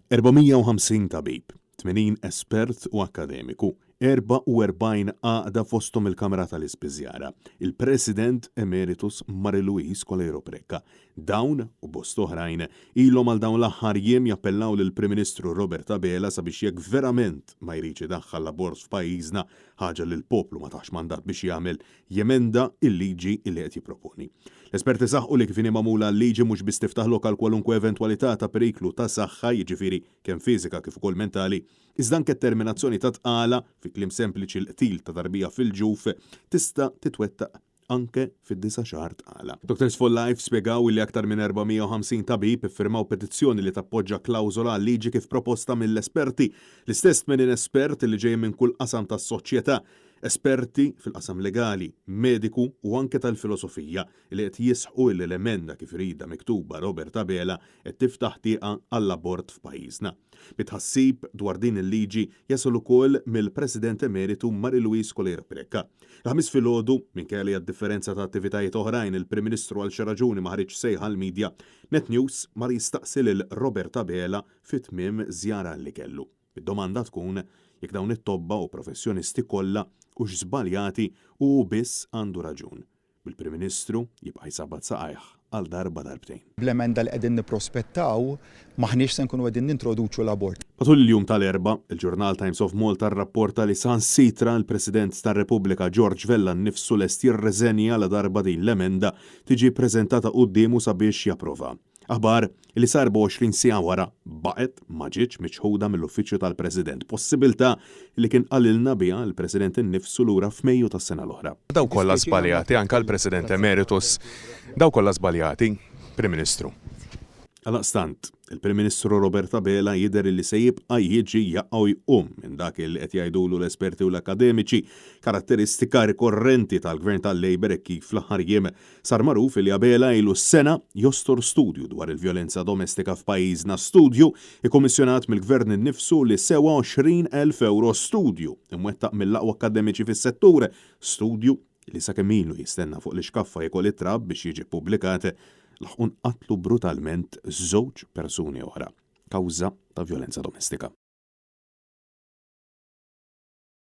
450 tabib, 80 espert u akkademiku, 44 għaqda fosthom il-Kamra tal-Ispiżjara, il-President Emeritus Marie-Louise Coleiro Preca. Dawn, u bosta oħrajn, ilhom għal dawn l-aħħar jiem jappellaw lill-Prim Ministru Robert Abela sabiex jekk verament ma jridx idaħħal l-abort f'pajjiżna, ħaġa li l-poplu ma tahx mandat biex jagħmel, jemenda l-liġi li qed jipproponi. L-esperti saħqu li kif inhi magħmula l-liġi mhux biss tiftaħ lok għal kwalunkwe eventwalità ta' periklu ta' saħħa, jiġifieri kemm fiżika kif ukoll mentali, iżda anke t-terminazzjoni ta' tqala, fi kliem sempliċi l-qtil ta' tarbija fil-ġuf, tista' titwettaq anke fid-disa' xahar tqala. Doctors for Life spjegaw li aktar minn 450 tabib iffirmaw petizzjoni li tappoġġa klawżola għal-liġi kif proposta mill-esperti. L-istess 80 espert li ġejjin minn kull qasam tas-soċjetà Esperti fil-qasam legali, mediku u anke tal-filosofija li qed jisħqu illi l-emenda kif iridha miktuba Robert Abela qed tiftaħ tieqa għall-abort f'pajjiżna. Bi tħassib dwar din il-liġi jasal ukoll mill-President Emeritu Marie Louise Coleiro Preca. Il-Ħamis filgħodu, minkejja li għad-differenza ta' attivitajiet oħrajn il-Prim Ministru għal xi raġuni ma ħariġx sejħa għall-media, Net News mar jistaqsi lil Robert Abela fi tmiem żjara li kellu. Id-domanda tkun jekk dawn it-tobba u professjonisti kollha hux żbaljati u hu biss għandu raġun. Bil-Prim Ministru jibqa' jsabbat saqajh għal darba darbtejn. Bl-emenda li qegħdin nipprospettaw, m'aħniex se nkunu qegħdin nintroduċu l-abort. Matul il-jum tal-Erbgħa, il-ġurnal Times of Malta rrapporta li saħansitra l-President tar-Repubblika George Vella nnifsu lest jirreżenja ladarba din l-emenda tiġi ppreżentata quddiemu sabiex japprova. Aħbar li sa 24 siegħa wara baqgħet ma ġietx miċħuda mill-Uffiċċju tal-President, possibiltà li kien qalilna biha l-President innifsu lura f'Mejju tas-sena l-oħra. Dawk kollha żbaljati, anke l-President Emeritus, dawk kollha żbaljati, Prim Ministru. Għaldaqstant, il-Prim Ministru Robert Abela jidher li se jibqa' jiġi jaqa' u jqum minn dak li qed jgħidulu l-esperti u l-akkademiċi, karatteristika rikorrenti tal-Gvern tal-Labour hekk kif fl-aħħar jiem Sar magħruf li Abela ilu sena jostor studju dwar il-vjolenza domestika f'pajjiżna, studju ikkummissjonat mill-Gvern innifsu li sewa 20,000 ewro, studju imwettaq mill-aqwa akkademiċi fis-settur, studju li sakemm ilu jistenna fuq l-ixkaffa jiekol it-trab biex jiġi ppubblikat, laħqu nqatlu brutalment żewġ persuni oħra kawża ta' vjolenza domestika.